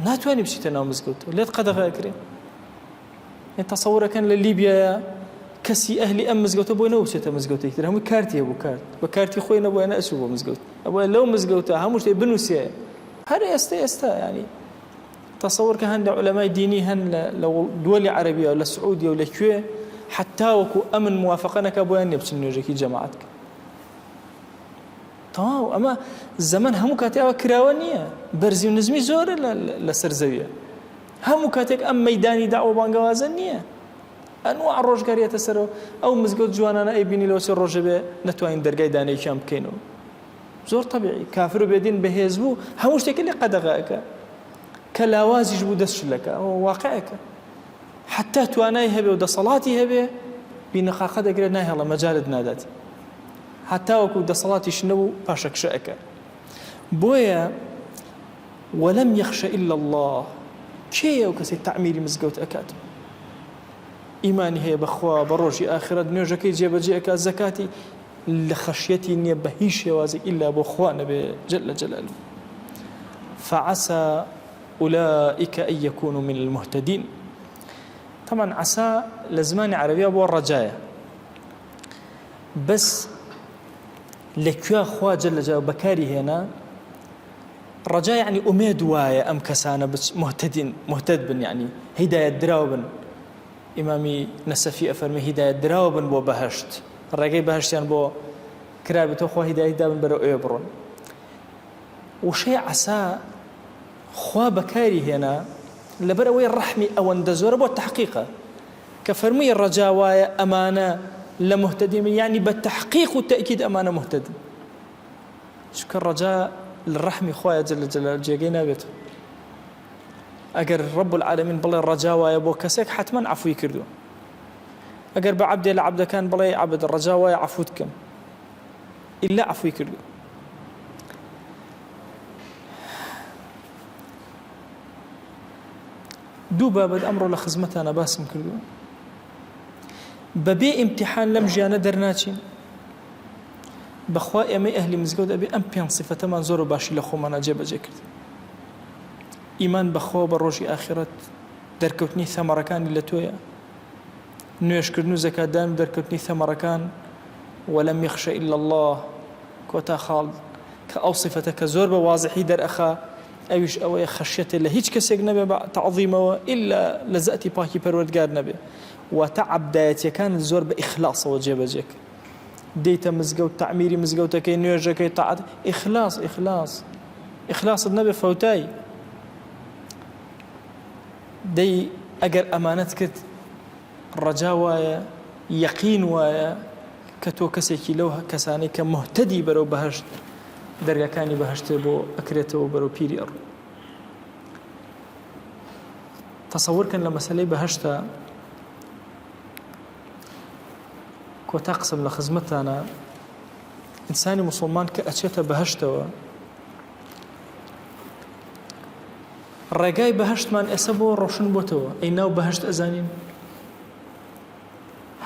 ناتوانانی بچیتە ناو مزگەوت لێت قەدەغە ئەکرێ تەسەورەکەن لە لیبیایە کەسی ئەهلی ئەم مزگەوتە بۆی نەوچێتە مزگەوتێکی تر هەمووی کارتی هەبوو کارت بە کارتی خۆی نەبووە نەچوو بۆ مزگەوت ئەوە لەو مزگەوتە هەموو شتێک بنووسێ هەر ئێستا ئێستا ینی تەسەور کە هەندە علەمای دینی هەن لە دووەلی عەربیە لە سعودیە و لە کوێ حتا وەکو ئەمن موافقە نەکە بۆیان نیە بچن نوێژێکی جەماعەت کە تەواو ئەمە زەمەن هەموو کاتێ ئەوە کراوە نییە بەرزی و نزمی زۆرە لەسەر زەویە هەموو کاتێک ئەم مەدانی داوە بانگەوازە نییە ئەنوا ڕۆژگاریەتە سەرەوە ئەو مزگەوت جوانانە ئەی بینی لەوە چێ ڕۆژە بێ نەتوانین دەرگای دانەیەکیان بکەینەوە زۆر طبیعی کافر و بێدین بەهێز بوو هەموو شتێکی لێ قەدەغەکە کە لاوازیش بوو دەست شلەکە ئەوە واقعێکە. حتا توانای هەبێ و دەسەڵاتی هەبێ بینەقاقە دەگرێت ناهێڵە مەجالت نادات هەتاوەکو دەسەڵاتیش نەبوو پاشەکشە ئەکات بۆیە ولم یخش الا اللە کێیە ئەو کەسەی تەعمیری مزگەوت ئەکات ئیمانی هەیە بەخوا بە ڕۆژی ئاخرەت نوێژەکەی جێبەجێ ئەکات زەکاتی لە خەشیەتی نییە بە هیچ شێوازێک ئیلا بۆ خوا نەبێ جل جلاله فعسى أولئك أن يكونوا من المهتدين طبعا عسى لە زمانی عەرەبیا بۆ ڕەجایە بەس لە کوێ خوا جل جلاله بەکاری هێنا ڕەجا یەعنی ئومێد وایە ئەم کەسانە بچ مهتدین مهتد بن یەعنی هیدایەت دراو بن ئیمامی نەسەفی ئەفەرمێ هیدایەت دراو بن بۆ بەهەشت ڕێگەی بەهەشتیان بۆ کرابێتەوە خوا هیدایەت دابن بەرەو ئەوێ بڕۆن وشەی عەسا خوا بەکاری هێنا لەبەر ئەوەی ڕەحمی ئەوەندە زۆرە بۆ تحقیقە کە فەرمووی ڕەجا وایە ئەمانە لە مهتدین بن یعنی بە تحقیق و تەئکید ئەمانە مهتدن چونکە ڕەجا لە ڕەحمی خوایە جل جلالە جێگەی نابێت ئەگەر رب العالمین بڵێ ڕەجا وایە بۆ کەسێک حتمما عەفوی کردووە ئەگەر بە عەبدێ لە عەبدەکان بڵێ عەبد ڕەجا وایە عەفوت کەم ئیلا عەفوی کردووە دوو بابەت ئەمڕۆ لە خزمەتانە باسم کردووە بەبێ ئیمتحان لەم ژیانە دەرناچین بەخوا ئێمەی ئەهلی مزگەوت ئەبێ ئەم پێنج سیفەتەمان زۆر بە باشی لە خۆمانا جێبەجێ کرد ئیمان بەخوا و بە ڕۆژی ئاخرەت دەرکەوتنی ثەمەڕەکانی لە تۆیە نوێژکردن و زەکاتدان و دەرکەوتنی ثەمەڕەکان ولم یخش الا الله کۆتا خاڵ کە ئەو سیفەتە کە زۆر بە وازحی دەرئەخا ئەویش ئەوەیە خەشیەتێ لە هیچ کەسێک نەبێ بە تەعظیمەوە ئیلا لە زاتی پاکی پەروەردگار نەبێ واتە عەبدایەتیەکانت زۆر بە ئیخلاسەوە جێبەجێ کە دێیتە مزگەوت تەعمیری مزگەوتەکەی نوێژەکەی تاعەت ئیخلاص ئیخلاص ئیخلاصت نەبێ فەوتای دەی ئەگەر ئەمانەت کرد ڕەجا وایە یەقین وایە کە تۆ کەسێکی لەو کەسانەی کە مهتەدی بەرەو بەهشت دەرگاکانی بەهشتێ بۆ ئەکرێتەوە بەرەو پیری ئەڕۆ تەسەور کەن لە مەسەلەی بەهشتە کۆتا قسەم لە خزمەتتانە ئینسانی موسڵمان کە ئەچێتە بەهشتەوە ڕێگای بەهشتمان ئێستا بۆ ڕۆشن بۆتەوە ئەی ناو بەهشت ئەزانین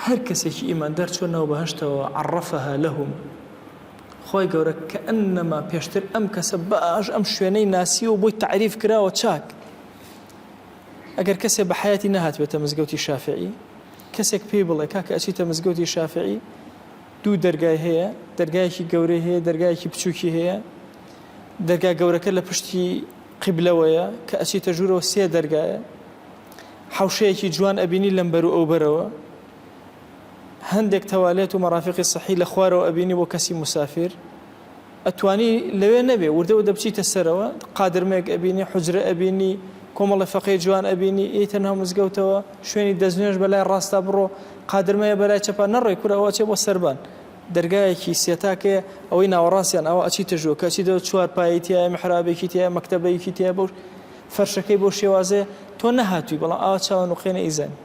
هەر کەسێکی ئیماندار چۆن ناو بەهشتەوە عرفها لهم خۆی گەورە کە ئەنەما پێشتر ئەم کەسە باش ئەم شوێنەی ناسیوە بۆی تعریف کراوە چاک ئەگەر کەسێ بە حەیاتی نەهاتبێتە مزگەوتی شافعی کەسێک پێی بڵێ کاکە ئەچیتە مزگەوتی شافعی دوو دەرگای هەیە دەرگایەکی گەورەی هەیە دەرگایەکی بچووکی هەیە دەرگا گەورەکە لە پشتی قیبلەوەیە کە ئەچیتە ژوورەوە سێ دەرگایە حوشەیەکی جوان ئەبینی لەم بەر و ئەو بەرەوە هەندێک تەوالێت و مەرافقی سەحی لە خوارەوە ئەبینی بۆ کەسی مسافر ئەتوانی لەوێ نەبێ وردە وردە بچیتە سەرەوە قادرمەیەک ئەبینی حوجرە ئەبینی کۆمەڵە فەقێی جوان ئەبینی ئێیتە ناو مزگەوتەوە شوێنی دەستنوێژ بەلای ڕاستا بڕۆ قادرمەیە بەلای چەپا نەڕۆی کورە ئەوە ئەچێ بۆ سەربان دەرگایەکی سێتاکەیە ئەوەی ناوەڕاستیان ئەوە ئەچیتە ژووە کە ئەچیتەوە چوار پایەی تیایە میحرابێکی تیایە مەکتەبەیەکی تیایە بەو فەرشەکەی بەو شێوازەیە تۆ نەهاتووی بەڵام ئاوا چاوە نوقێنە ئیزانی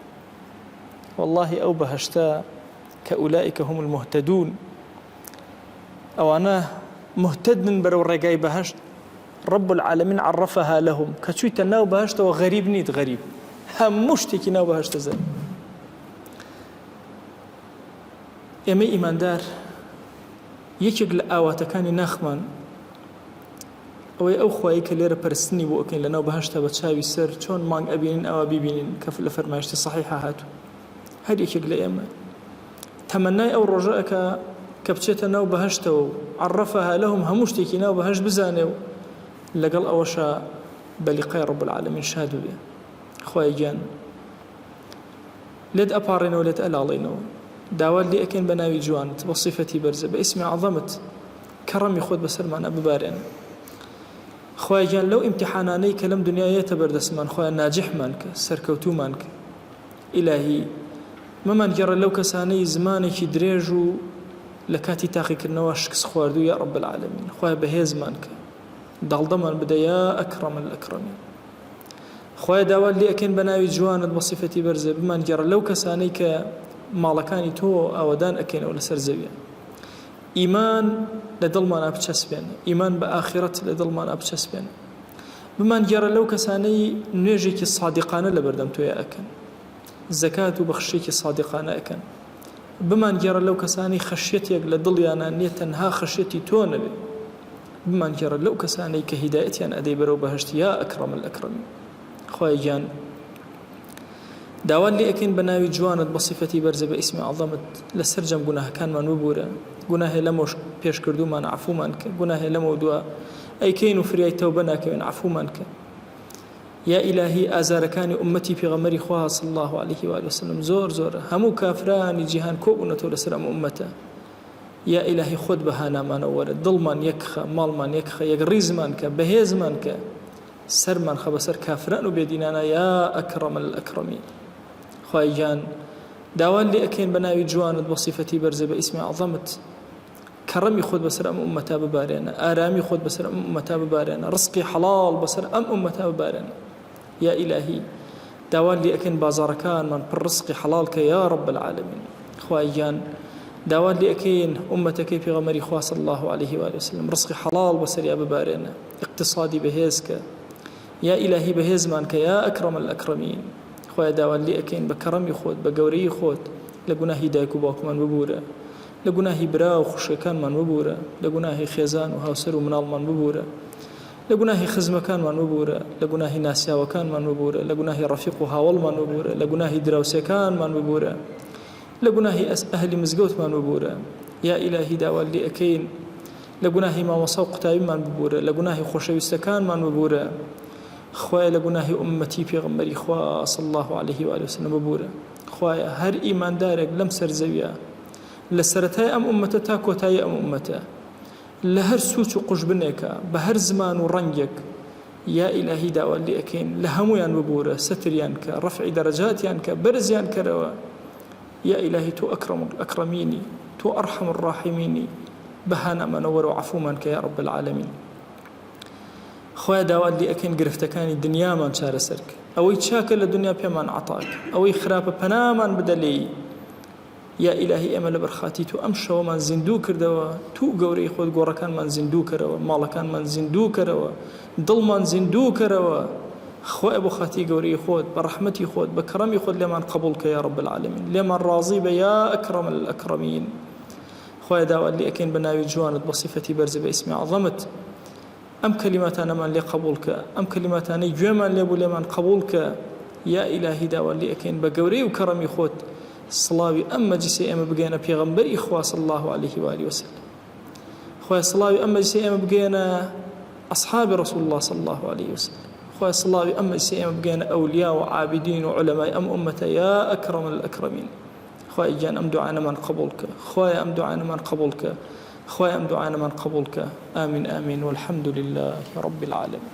واللهی ئەو بەهەشتە کە ئولائیکە هم المهتدون ئەوانە مهتدن بەرەو ڕێگای بەهەشت رب العالمین عرفها لهم کە چوویتە ناو بەهەشتەوە غەریب نیت غەریب هەموو شتێکی ناو بەهەشتە زانی ئێمەی ئیماندار یەکێک لە ئاواتەکانی ناخمان ئەوەی ئەو خوایی کە لێرە پەرستنی بۆ ئەکەین لەناو بەهەشتا بە چاوی سەر چۆن مانگ ئەبینین ئەوە بیبینین کە لە فەرمایشتی صحیحە هاتوو هەر یەکێک لە ئێمە تەمەنای ئەو ڕۆژە ئەکا کە بچێتە ناو بەهەشتەوە و عرفها لهم هەموو شتێکی ناو بەهەشت بزانێ و لەگەڵ ئەوەشا بە لیقای رب العالمین شاد ببێ خوایە گیان لێت ئەپاڕێنەوە لێت ئەلاڵێنەوە داوات لێ ئەکەین بە ناوی جوانت بە سیفەتی بەرزە بە ئیسمی عەظەمت کەڕەمی خۆت بەسەرمانە ببارێنە خوایە گیان لەو ئیمتیحانانەی کە لەم دنیا یەتە بەردەستمان خوایە ناجحمان کە سەرکەوتوومان کە ئیلاهی مەمانگێڕە لەو کەسانەی زمانێکی درێژ و لە کاتی تاقیکردنەوە شکست خواردوو یا رب العالمین خوایە بەهێزمان کە داڵدەمان بدە یا ئەکرەم الاکرمین. خوایە داوات لێ ئەکەین بە ناوی جوانت بە سیفەتی بەرزت بمانگێڕە لەو کەسانەی کە ماڵەکانی تۆ ئاوەدان ئەکەینەوە لەسەر زەویە ئیمان لە دڵمانا بچەسپێنە ئیمان بە ئاخرەت لە دڵمانا بچەسپێنە بمانگێڕە لەو کەسانەی نوێژێکی سادیقانە لە بەردەم تۆیا ئەکەن زەکات و بەخششێکی سادیقانە ئەکەن بمانگێڕە لەو کەسانەی خەشیەتێک لە دڵیانا نییە تەنها خەشیەتی تۆ نەبێ بمانگێڕە لەو کەسانەی کە هیدایەتیان ئەدەی بەرەو بەهەشت یا ئەکرەم الئەکرەمین خوایە گیان داوات لێ ئەکەین بە ناوی جوانت بە سیفەتی بەرزە بە ئیسمی عەزەمت لە سەرجەم گوناهەکانمان ببورە گوناهێ لەمەوش پێش کردوومان عەفومان کە گوناهێ لەمەو دوا ئەیکەین و فریای تەوبە ناکەوین عەفومان کە یا ئیلاهی ئازارەکانی ئوممەتی پێغەمبەری خوا صلی اللە علیه و آله وسلم زۆر زۆرە هەموو کافرانی جیهان کۆبوونەتەوە لەسەر ئەم ئوممەتە یا ئیلاهی خۆت بە هانامانەوە وەرە دڵمان یەکخە ماڵمان یەکخە یەک ڕیزمان کە بەهێزمان کە سەرمان خە بەسەر کافران و بێدینانە یا ئەکرەم الئەکرەمین خوای گیان داوات لێ ئەکەین بە ناوی جوانت بە سیفەتی بەرزە بە ئیسمی عەزەمت کەڕەمی خۆت بەسەر ئەم ئوممەتە ببارێنە، ئارامی خۆت بەسەر ئەم ئوممەتە ببارێنە، ڕزقی حەڵاڵ بەسەر ئەم ئوممەتە ببارێنە. یا ئیلاهی داوات لێ ئەکەین بازاڕەکانمان پڕ ڕزقی حەڵاڵ کە یا رب العالمین. خوایە گیان داوات لێ ئەکەین ئوممەتەکەی پێغەمبەری خوا صلی الله علیه و آله وسلم ڕزقی حەڵاڵ بەسەریا ببارێنە، ئیقتصادی بەهێز کە. یا ئیلاهی بەهێزمان کە یا ئەکرەم الئەکرەمین. خوایە داوات لێ ئەکەین بە کەڕەمی خۆت بە گەورەیی خۆت لە گوناهی دایک و باوکمان ببورە. لە گوناهی برا و خوشکەکانمان ببورە، لە گوناهی خێزان و هاوسەر و مناڵمان ببورە، لە گوناهی خزمەکانمان ببورە، لە گوناهی ناسیاوەکانمان ببورە، لە گوناهی ڕەفیق و هاوەڵمان ببورە، لە گوناهی دراوسێکانمان ببورە، لە گوناهی ئەهلی مزگەوتمان ببورە، یا ئیلاهی داوات لێ ئەکەین لە گوناهی مامۆسا و قوتابیمان ببورە، لە گوناهی خۆشەویستەکانمان ببورە، خوایە لە گوناهی ئوممەتی پێغەمبەری خوا صلی اللە علیه و آله وسلم ببورە. خوایە هەر ئیماندارێک لەم سەر زەویە لە سەرەتای ئەم ئوممەتە تا کۆتایی ئەم ئوممەتە لە هەر سوچ و قوژبنێکا بە هەر زمان و ڕەنگێک یا ئیلاهی داوات لێ ئەکەین لە هەموویان ببورە سەتریان کە ڕەفعی دەرەجاتیان کە بەرزیان کەرەوە یا ئیلاهی تۆ ئەکرەم ئەکرەمینی تۆ ئەرحەم الراحمینی بە هانامانەوە وەرە و عەفومان کە یا رب العالمین. خوایە داوات لێ ئەکەین گرفتەکانی دنیامان چارەسەر کە ئەوەی چاکە لە دنیا پێمان عەتا کە ئەوەی خراپە پەنامان بدە لێی یا ئیلاهی ئێمە لەبەر خاتی تۆ ئەم شەوەمان زیندوو کردەوە تو گەورەی خۆت گۆڕەکانمان زیندوو کەرەوە ماڵەکانمان زیندوو کەرەوە دڵمان زیندوو کەرەوە خوایە بۆ خاتی گەورەی خۆت بە ڕەحمەتی خۆت بە کەڕەمی خۆت لێمان قبوڵ کە یا رب العالمین لێمان ڕازی بە یا ئەکرەم الئەکرەمین خوایە داوات لێ ئەکەین بە ناوی جوانت بە سیفەتی بەرزت بە ئیسمی عەزەمت ئەم کەلیماتانەمان لێ قەبوڵ کە ئەم کەلیماتانەی گوێمان لێ بوو لێمان قەبوڵ کە یا ئیلاهی داوات لێ ئەکەین بە گەورەی و کەڕەمی خۆت سڵاوی ئەم مەجلیسەی ئێمە بگەیەنە پێغەمبەری خوا صلی الله علیه و آله وسلم خوایە سڵاوی ئەم مەجلیسەی ئێمە بگەیەنە ئەصحابی رسول الله صلی الله علیه وسلم خوایە سڵاوی ئەم مەجلیسەی ئێمە بگەیەنە ئەولیا و عابدین و علەمای ئەم ئومەتە یا ئەکرەم الئەکرەمین خوایە گیان ئەم دوعانەمان قبوڵ کە خوایە ئەم دوعانەمان قبوڵ کە خوایە ئەم دوعانەمان قبوڵ کە آمین آمین والحمد لله رب العالمین.